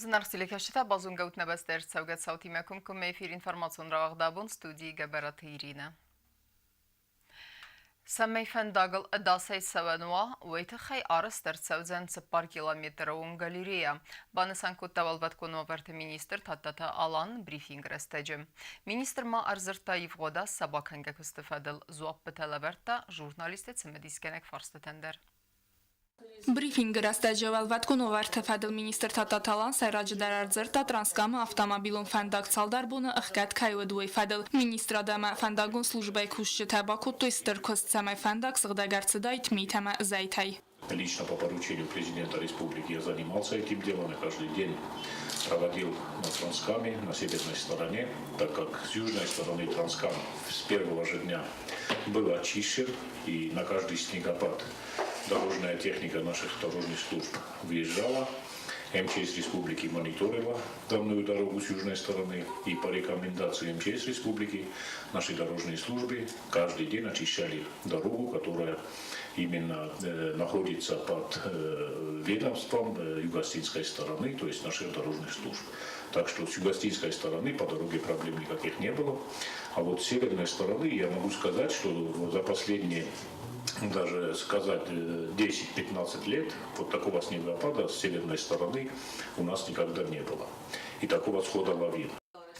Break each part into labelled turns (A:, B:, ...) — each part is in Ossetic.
A: Зынаргъ телекӕсджытӕ, базонгӕ ут нӕ бӕстӕйы ӕрцӕугӕ цаутимӕ комкоммӕ эфир информацион рауагъд абон студийы Гӕбӕраты Иринӕ. Цӕмӕй фӕндагыл ӕдасӕй цӕуӕн уа, уый тыххӕй арӕзт ӕрцӕудзӕн 4 километры онг галерея, банысан кодта уӕлвӕткон уавӕрты министр Тадтаты Алан брифингы рӕстӕджы. Министр ма ӕрдзырдта ивгъуыд аз сӕ бакӕнгӕ куысты фӕдыл, дзуаппытӕ лӕвӕрдта журналистты цымыдисгӕнӕг фарстытӕн дӕр.
B: Брифингы рӕстӕджы уӕлвӕткон уавӕрты фӕдыл министр Тадтаты Алан сӕйраджыдӕр ӕрдзырдта Транскамы автомобилон фӕндаг цалдӕр боны ӕхгӕд кӕй уыд, уый фӕдыл. Министрад ӕмӕ фӕндагон службӕйы кусджытӕ бакодтой стыр куыст, цӕмӕй фӕндаг сыгъдӕг ӕрцыдаид мит ӕмӕ зӕйтӕй.
C: Лично по поручению президента республики я занимался этим делом и каждый день проводил на Транскаме, на северной стороне, так как с южной стороны Транскам с первого же дня был очищен и на каждый снегопад дорожная техника наших дорожных служб въезжала. МЧС республики мониторила данную дорогу с южной стороны, и по рекомендации МЧС республики наши дорожные службы каждый день очищали дорогу, которая именно находится под ведомством юго-осетинской стороны, то есть наших дорожных служб. Так что с юго-осетинской стороны по дороге проблем никаких не было. А вот с северной стороны я могу сказать, что за последние даже сказать 10-15 лет вот такого снегопада с северной стороны у нас никогда не было. И такого схода лавин.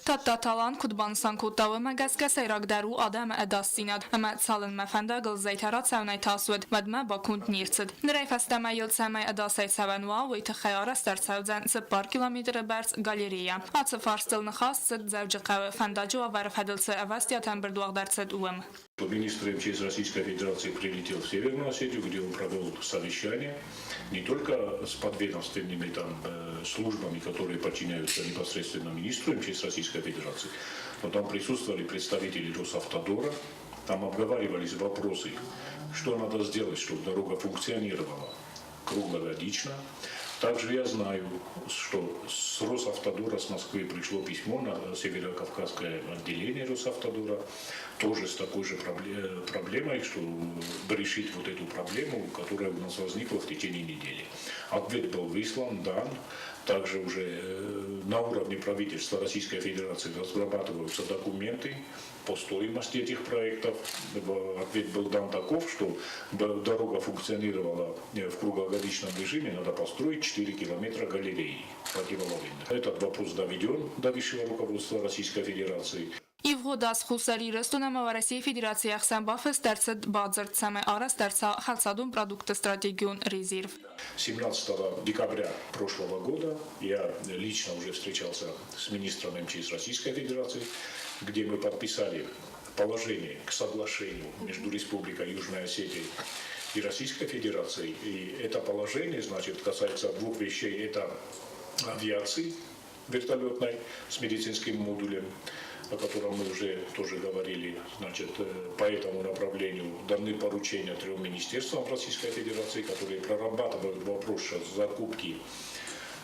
B: Тадтаты Алан куыд банысан кодта, уымӕ гӕсгӕ сӕйрагдӕр у адӕмы ӕдасдзинад ӕмӕ цалынмӕ фӕндагыл зӕйтӕ рацӕуынӕй тас уыд, уӕдмӕ баконд не рцыд. Нырӕй фӕстӕмӕ йыл цӕмӕй ӕдасӕй цӕуӕн уа, уый тыххӕй арӕзт ӕрцӕудзӕн 4 километры бӕрц галерея. Ацы фарстыл ныхас цыд Дзӕуджыхъӕуы фӕндаджы уавӕры фӕдыл цы ӕвӕстиат ӕмбырд уагъд ӕрцыд, уым.
C: Министр МЧС Российской Федерации прилетел в Северную Осетию, где он провел совещание не только с подведомственными там службами, которые подчиняются непосредственно министру МЧС Российской Федерации, но там присутствовали представители Росавтодора, там обговаривались вопросы, что надо сделать, чтобы дорога функционировала круглогодично. Также я знаю, что с Росавтодора, с Москвы пришло письмо на Северо-Кавказское отделение Росавтодора, тоже с такой же проблемой, чтобы решить вот эту проблему, которая у нас возникла в течение недели. Ответ был выслан, дан. Также уже на уровне правительства Российской Федерации разрабатываются документы по стоимости этих проектов. Ответ был дан таков, что дорога функционировала в круглогодичном режиме, надо построить 4 километра галереи противолавинных. Этот вопрос доведен до высшего руководства Российской Федерации.
B: Ивгъуыд аз Хуссар Ирыстон ӕмӕ Уӕрӕсейы Федерацийы ӕхсӕн бафыст ӕрцыд бадзырд, цӕмӕй арӕзт ӕрцӕуа хӕлцадон продуктты стратегион резерв.
C: 17 декабря прошлого года я лично уже встречался с министром МЧС Российской Федерации, где мы подписали положение к соглашению между Республикой Южная Осетия и Российской Федерацией. И это положение, значит, касается двух вещей. Это авиации вертолетной с медицинским модулем, о котором мы уже тоже говорили. Значит, по этому направлению даны поручения трем министерствам Российской Федерации, которые прорабатывают вопрос сейчас закупки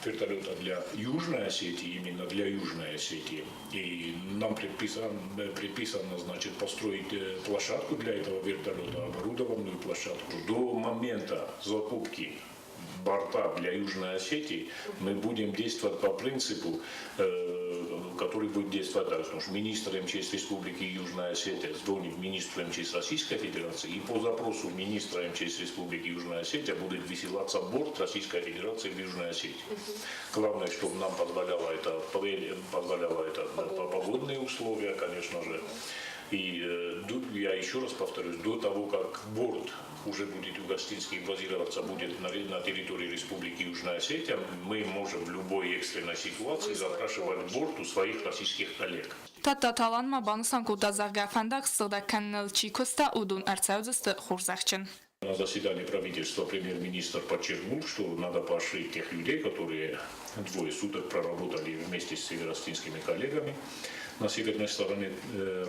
C: вертолета для Южной Осетии, именно для Южной Осетии. И нам предписано, значит, построить площадку для этого вертолета, оборудованную площадку. До момента закупки борта для Южной Осетии мы будем действовать по принципу, который будет действовать так, потому что министр МЧС Республики Южная Осетия звонит министру МЧС Российской Федерации, и по запросу министра МЧС Республики Южная Осетия будет высылаться борт Российской Федерации в Южную Осетию. Главное, чтобы нам позволяло это погодные условия, конечно же. И я еще раз повторюсь, до того, как борт уже будет юго-осетинский базироваться будет на территории Республики Южная Осетия, мы можем в любой экстренной ситуации запрашивать борт у своих российских коллег.
B: Тадтаты Алан ма банысан кодта, зӕгъгӕ, фӕндаг ссыгъдӕг кӕныныл чи куыста, уыдон ӕрцӕудзысты хорзӕхджын.
C: На заседании правительства премьер-министр подчеркнул, что надо поощрить тех людей, которые двое суток проработали вместе с северо-осетинскими коллегами на северной стороне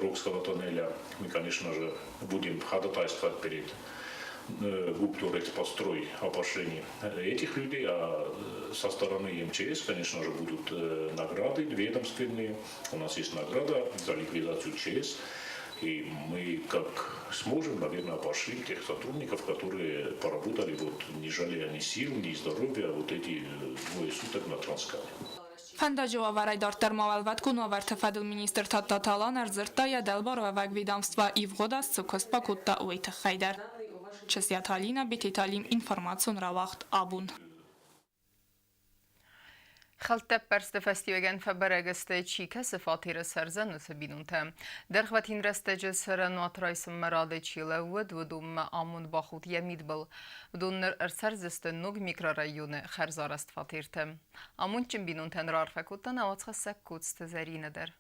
C: Рокского тоннеля. Мы, конечно же, будем ходатайствовать перед ГУП «Дорэкспострой» о поощрении этих людей, а со стороны МЧС, конечно же, будут награды ведомственные. У нас есть награда за ликвидацию ЧС. И мы, как сможем, наверное, поощрим тех сотрудников, которые поработали, вот, не жалея ни сил, ни здоровья, вот эти двое суток на Транскаме.
B: Фӕндаджы уавӕрӕй дарддӕр ма Уӕлвӕткон уавӕрты фӕдыл министр Тадтаты Алан ӕрдзырдта йӕ дӕлбаруӕвӕг ведомство ивгъуыд аз цы куыст бакодта, уый тыххӕй дӕр. Чысиаты Алинӕ, Бететы Алим, информацион рауагъд «Абон».
A: Хӕлттӕ ӕппӕрсты фӕстиуӕгӕн фӕбӕрӕг сты, чи кӕцы фатеры цӕрдзӕн, уыцы бинонтӕ. Дӕргъвӕтин рӕстӕджы цӕрӕнуат райсынмӕ рады чи лӕууыд, уыдонмӕ амонд бахудт йӕ мидбыл. Уыдон ныр ӕрцӕрдзысты ног микрорайоны хӕрзарӕзт фатерты. Амондджын бинонтӕн раарфӕ кодта науӕдзхӕссӕг Коцты Зӕринӕ дӕр.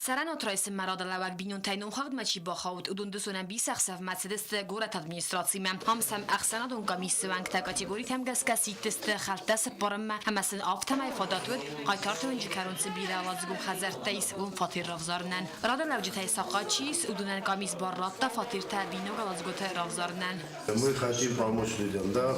D: Цӕрӕнуат райсынмӕ радӕлӕуӕг бинонтӕй номхыгъдмӕ чи бахауд, уыдон дысон ӕмбисӕхсӕвмӕ цыдысты горӕты администрацимӕ. Ам сӕм ӕхсӕнадон комиссы уӕнгтӕ категоритӕм гӕсгӕ сидтысты хӕлттӕ цыппарынмӕ ӕмӕ сын афтӕмӕй фадат уыд, хъайтарты уынджы кӕрон цы бирӕуӕладзыгон хӕдзӕрттӕ ис, уым фатер равзарынӕн. Радӕлӕуджытӕй сахъат чи ис, уыдонӕн къамис бар радта фатертӕ бинонуӕладзгуыты равзарынӕн.
E: Мы хотим помочь людям, да,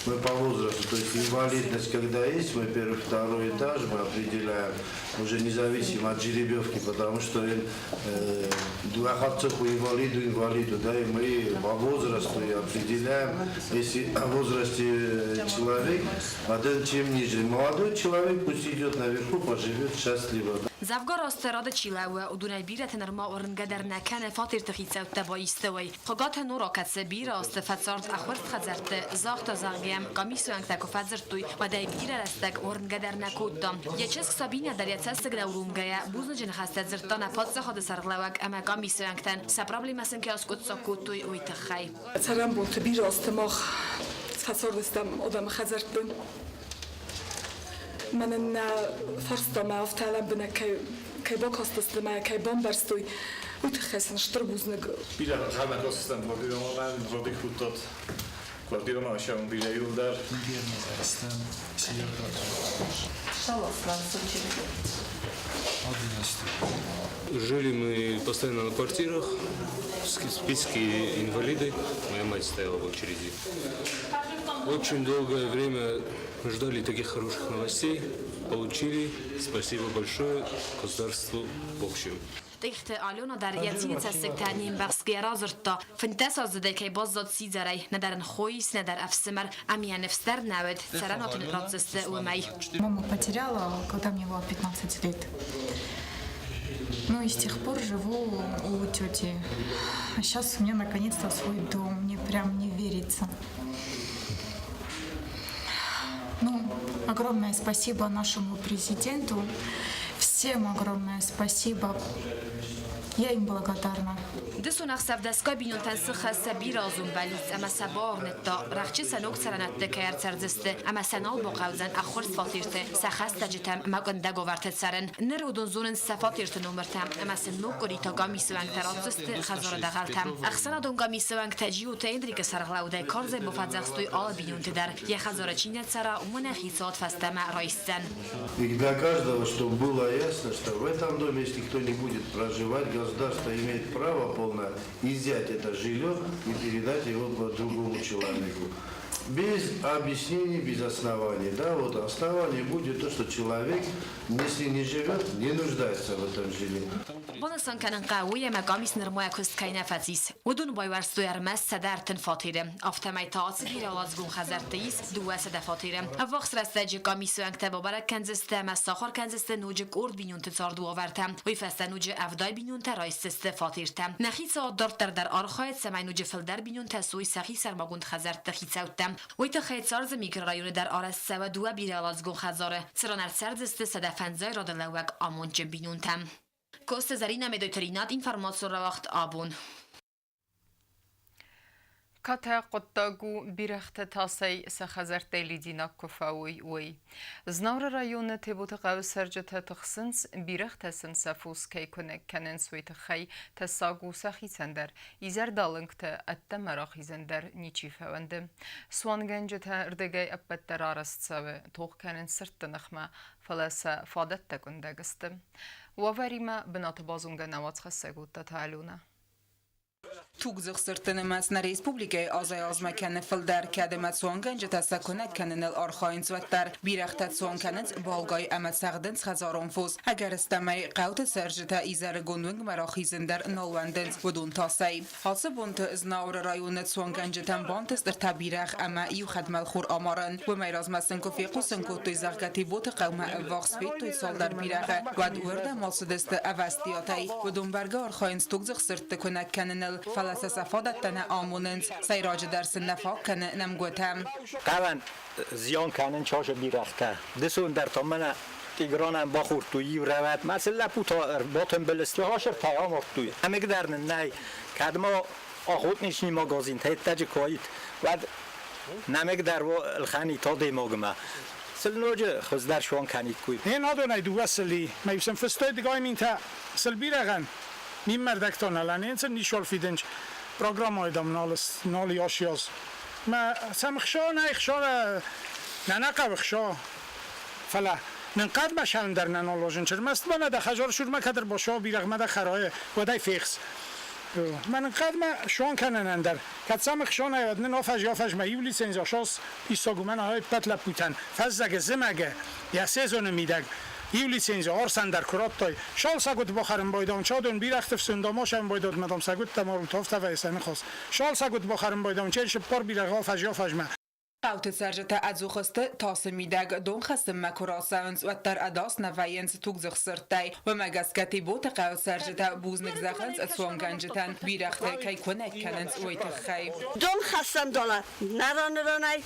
E: мы по возрасту, то есть инвалидность, когда есть, мы первый, второй этаж мы определяем, уже независимо от жеребьевки, потому что им инвалиду, инвалиду, да, и мы по возрасту и определяем, если в возрасте человек, один чем ниже. Молодой человек пусть идет наверху, поживет счастливо.
D: Дзӕвгар азты рады чи лӕууы, уыдонӕй бирӕтӕ нырма уырнгӕ дӕр нӕ кӕны фатерты хицӕуттӕ баисты, уый. Хуыгаты Нора кӕцы бирӕ азты фӕцард ӕххуырст хӕдзӕртты, загъта, зӕгъгӕ, къамисы уӕнгтӕ куы фӕдзырдтой, уӕд ӕй бирӕ рӕстӕг уырнгӕ дӕр нӕ кодта. Йӕ чызг Сабинӕ дӕр йӕ цӕссыг нӕ уромгӕйӕ, бузныджы ныхӕстӕ дзырдта нӕ паддзахады сӕргълӕууӕг ӕмӕ къамисы уӕнгтӕн, сӕ проблемӕ сын кӕй аскъуыддзаг кодтой, уый тыххӕй.
F: Цӕрӕнбонты бирӕ азты мах фӕцардыстӕм адӕмы хӕдзӕртты. Мӕнӕн нӕ фарста мӕ афтӕ лӕмбынӕг кӕй бакастысты мӕ кӕй бамбӕрстой, уый тыххӕй сын стыр бузныг.
G: Бирӕ ӕнхъӕлмӕ квартирамӕ, радих квартирамӕ бирӕ иуылдӕр.
H: Жили мы постоянно на квартирах, в списке инвалиды. Моя мать стояла в очереди. Очень долгое время ждали таких хороших новостей. Получили. Спасибо большое государству в общем.
D: Тъехты Алена дӕр йӕ цины цӕссыгтӕ не мбӕхсгӕйӕ радзырдта, 15 аздзыдӕй кӕй баззад сидзӕрӕй, нӕдӕр ын хо ис, нӕдӕр ӕфсымӕр, ӕмӕ йӕ ныфс дӕр нӕ уыд, цӕрӕнуат ын ратдзысты, уымӕй.
I: Маму потеряла, когда мне было 15 лет. Ну и с тех пор живу у тети. А сейчас у меня наконец-то свой дом. Мне прям не верится. Ну, огромное спасибо нашему президенту. Всем огромное спасибо. Я им благодарна.
D: Дысон ӕхсӕв дӕсгай бинонтӕн цы хӕс сӕ бирӕазон бӕллиц ӕмӕ сӕ бауырныдта, рӕхджы сӕ ног цӕрӕнӕтты кӕй ӕрцӕрдзысты ӕмӕ сӕ нал бахъӕудзӕн ӕххуырст фатерты сӕ хӕстӕджытӕм ӕмӕ къуындӕг уавӕрты цӕрын. Ныр уыдон зонынц сӕ фатерты номыртӕ ӕмӕ сын ног къуыри та къамисы уӕнгтӕ ратдзысты хӕдзары дӕгъӕлтӕ. Ӕхсӕнадон къамисы уӕнгтӕ Джиоты Эндрикы сӕргълӕудӕй карзӕй бафӕдзӕхстой алы бинонты дӕр. Йӕ хӕдзары чи нӕ цӕра, уымӕн хицауад фӕстӕмӕ райсдзӕн.
E: И для каждого, чтобы было ясно, что в этом доме, если кто не будет проживать, государство имеет право полное изъять это жилье и передать его другому человеку. Без объяснений, без оснований. Да, вот основание будет то, что человек, если не живет, не нуждается в этом жилье.
D: Банысан кӕнын хъӕуы, ӕмӕ къамис нырма йӕ куыст кӕй нӕ фӕцис. Уыдон байуӕрстой ӕрмӕст 130 фатеры. Афтӕмӕй та ацы бирӕуӕладзыгон хӕдзӕртты ис 200 фатеры. Ӕввахс рӕстӕджы къамисы уӕнгтӕ бабӕрӕг кӕндзысты ӕмӕ сахуыр кӕндзысты ноджы къорд бинонты цардуавӕртӕ. Уый фӕстӕ ноджы 70 бинонтӕ райсдзысты фатертӕ. Нӕ хицауад дарддӕр дӕр архайы, цӕмӕй ноджы фылдӕр бинонтӕ суой сӕхи сӕрмагонд хӕдзӕртты хицӕуттӕ. Уый тыххӕй Царзы микрорайоны дӕр арӕзт цӕуы дыууӕ бирӕуӕладзыгон хӕдзары, цыран ӕрцӕрдзысты 150 радылӕууӕг амондджын бинонтӕ. Коцты Зӕринӕ, Медойты Ринат, информацион рауагъд «Абон».
A: Катӕ хъуыддаг у, бирӕгътӕ тасӕй сӕ хӕдзӕрттӕй лидзинаг куы фӕуой, уый. Знауыры районы Теботы хъӕуы цӕрджытӕ тыхсынц, бирӕгътӕ сын сӕ фос кӕй куынӕг кӕнынц, уый тыххӕй. Тӕссаг у сӕхицӕн дӕр. Изӕрдалынгты ӕддӕмӕ рахизын дӕр ничи фӕуӕнды. Цуангӕнджытӕ рдыгӕй ӕппӕт дӕр арӕзт цӕуы, тох кӕнынц сырдты ныхмӕ, фӕлӕ сӕ фадӕттӕ къуындӕг сты. Уавӕримӕ бынаты базонгӕ нӕ уацхӕссӕг Уыдтаты Алёнӕ.
J: Тугдзых сырдты нымӕц нӕ республикӕйы азӕй-азмӕ кӕны фылдӕр, кӕд ӕмӕ цуангӕнджытӕ сӕ куынӕг кӕныныл архайынц, уӕддӕр. Бирӕгътӕ цуан кӕнынц балгай ӕмӕ цӕгъдынц хӕдзарон фос. Ӕгӕрыстӕмӕй, хъӕуты цӕрджытӕ изӕрыгон уынгмӕ рахизын дӕр нал уӕндынц, уыдон тасӕй. Ацы бонты Знауыры районы цуангӕнджытӕн бантыст ӕртӕ бирӕгъ ӕмӕ иу хӕдмӕлхор амарын. Уымӕй размӕ сын куы фехъусын кодтой, зӕгъгӕ, Теботы хъӕумӕ ӕввахс федтой цалдӕр бирӕгъы, уӕд уырдӕм ацыдысты ӕвӕстиатӕй. Уыдон бӕргӕ архайынц тугдзых сырдты куынӕг кӕныныл, фӕлӕ сӕ сӕ фадӕттӕ нӕ амонынц. Сӕйраджыдӕр сын нӕ фаг кӕны нӕмгуытӕ.
K: Хъӕуӕн зиан кӕнын часы бирӕгътӕ. Дысон дӕр та мӕнӕ Тигранӕн бахордтой иу рӕуӕд. Мӕ цы лӕппу та ӕрбатымбыл сты, асыртӕй амардтой. Ӕмӕ дӕр нын нӕй, кӕд ма охотничный магазин тӕттӕджы куы уаид, уӕд нӕмыг дӕр ӕлхӕнид адӕймагмӕ. Сыл ноджы хуыздӕр суан кӕниккой.
L: Не надонӕй дыууӕ сыли, мӕ сын фыстой дыгай минтӕ сыл бирӕгъӕн. Ниммӕрдӕгтон ӕлӕненцын нишол фидынч программайы дам нал нал яшяз. Мӕ сӕм хша нӕй хша нӕ нӕ хъӕуы хша. Фӕлӕ нын хъӕдмӕ сӕрын дӕр нӕ ноложын чырмӕст мӕнӕ дӕ хӕзор сурмӕ кӕд ӕрбосо бирӕгъмӕ дӕ хӕрайы, уӕд ӕй фехс. Мӕн хъӕдмӕ суан кӕнын ӕндӕр. Кӕд сӕм хсонӕй, уӕд нын офӕз-офӕзмӕ иу лицензия сос исог уымӕн ӕй ӕппӕт лӕппутӕн фӕззӕгы, зымӕгы, йӕ сезоны мидӕг иу лицензия орсӕн дӕр куы радтой. Шол сӕгуыт бохӕрын бойдон, чодон бирӕгъты фсун домошӕн бойдот мӕ дом сӕгуыттӕ морутовтӕ сӕ ныхос. Шол сӕгуыт бохӕрын бойдон, чел шыппор бирӕгъ офӕз-офӕзмӕ.
J: Хъӕуты цӕрджытӕ ӕдзух сты тасы мидӕг, дон хӕссынмӕ куы рацӕуынц, уӕддӕр ӕдас нӕ вӕййынц тугдзых сырдтӕй. Уымӕ гӕсгӕ Теботы хъӕуы цӕрджытӕ бузныг зӕгъынц цуангӕнджытӕн, бирӕгъты кӕй куынӕг кӕнынц, уый тыххӕй.
M: Дон хӕссӕм дола нӕрон-ронӕй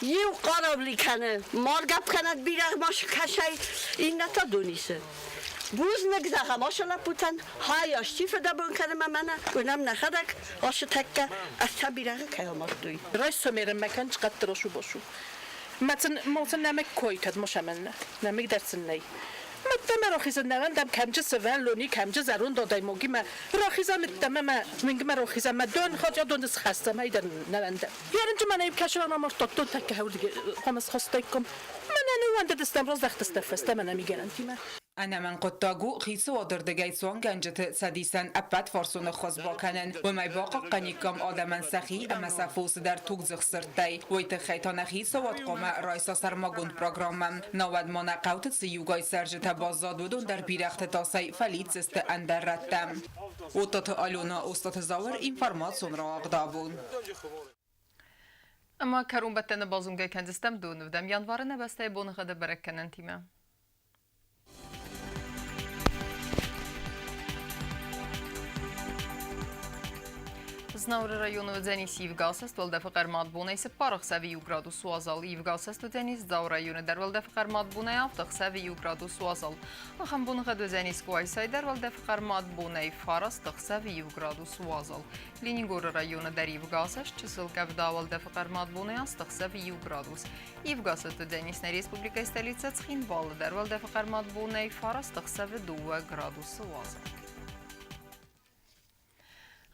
M: иу къарабли кӕны, маргӕпп кӕнӕд бирӕгъ ма кӕсай, иннӕ та дон исы. Бузныг зӕгъӕм ацы лӕппутӕн, хай асти фыдӕбон кӕны мӕ мӕнӕ, уынӕм нӕхӕдӕг ацы тӕккӕ ӕртӕ бирӕгъы кӕй амардтой.
N: Райсомерӕн кӕн хъӕдты росу-босу. Мацын нӕмыг койтад мошамӕнна, нӕмыг дӕр сын нӕй. Мадта рахиза нӕвӕндӕм кӕмджы сывӕллони, кӕмджы зӕронд адӕймагимӕ рахиза миддӕмӕ мӕ уынгмӕ рахиза мӕ дон хатя дон схӕсса мӕ дӕр нӕвӕндӕм. Ярынчы мӕнӕ кӕсыран амардтон тӕккӕ хӕуылдыге хъуамӕ схастаиккам. Мӕнӕ ныууӕндыдыстӕм, раздӕхтыстӕм фӕстӕмӕ нӕ мигӕнӕнтимӕ.
J: Ӕнӕмӕнгхъуыддаг у хицауады рдыгӕй цуангӕнджыты цӕдисӕн ӕппӕтфарсон ӕххуыс бакӕнын. Уымӕй бахъахъхъӕниккам адӕмӕн сӕхи ӕмӕ сӕ фосы дӕр тугдзых сырдтӕй. Уый тыххӕй та нӕ хицауад хъуамӕ райса сӕрмагонд программӕ. Науӕд ма нӕ хъӕуты цы иугай цӕрджытӕ баззад, уыдон дӕр бирӕгъты тасӕй фӕлидздзысты ӕндӕр рӕттӕм. Оттаты Алена, Остъаты Зауыр, информацион рауагъд абон.
A: Ӕмӕ кӕронбӕттӕны базонгӕ кӕндзыстӕм донывдӕм январы нӕ бӕстӕйы боныгъӕды бӕрӕггӕнӕнтимӕ. Знауыры районы уыдзӕнис ивгӕсӕст уӕлдӕфы хъӕрмад бонӕй цыппар ӕхсӕвы иу градус уазал. Ивгӕсӕст уыдзӕнис Дзауы районы дӕр уӕлдӕфы хъӕрмад бонӕй авд ӕхсӕвы иу градус уазал. Ахӕм боныгъӕд уыдзӕнис Къуайсайы дӕр уӕлдӕфы хъӕрмад бонӕй фараст ӕхсӕвы иу градус уазал. Ленингоры районы дӕр ивгӕсӕст чысыл къӕвда уӕлдӕфы хъӕрмад бонӕй аст ӕхсӕвы иу градус. Ивгӕсӕст уыдзӕнис нӕ республикӕйы столицӕ Цхинвалы дӕр уӕлдӕфы хъӕрмад бонӕй фараст ӕхсӕвы дыууӕ градусы уазал.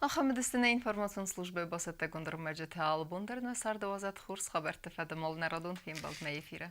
A: Ахӕм уыдысты нӕ информацион службӕйы бацӕттӕгонд ӕрмӕджытӕ. Алыбон дӕр нӕ царды уадзӕд хорз хабӕртты фӕдыл нӕ радон фембӕлд нӕ эфиры.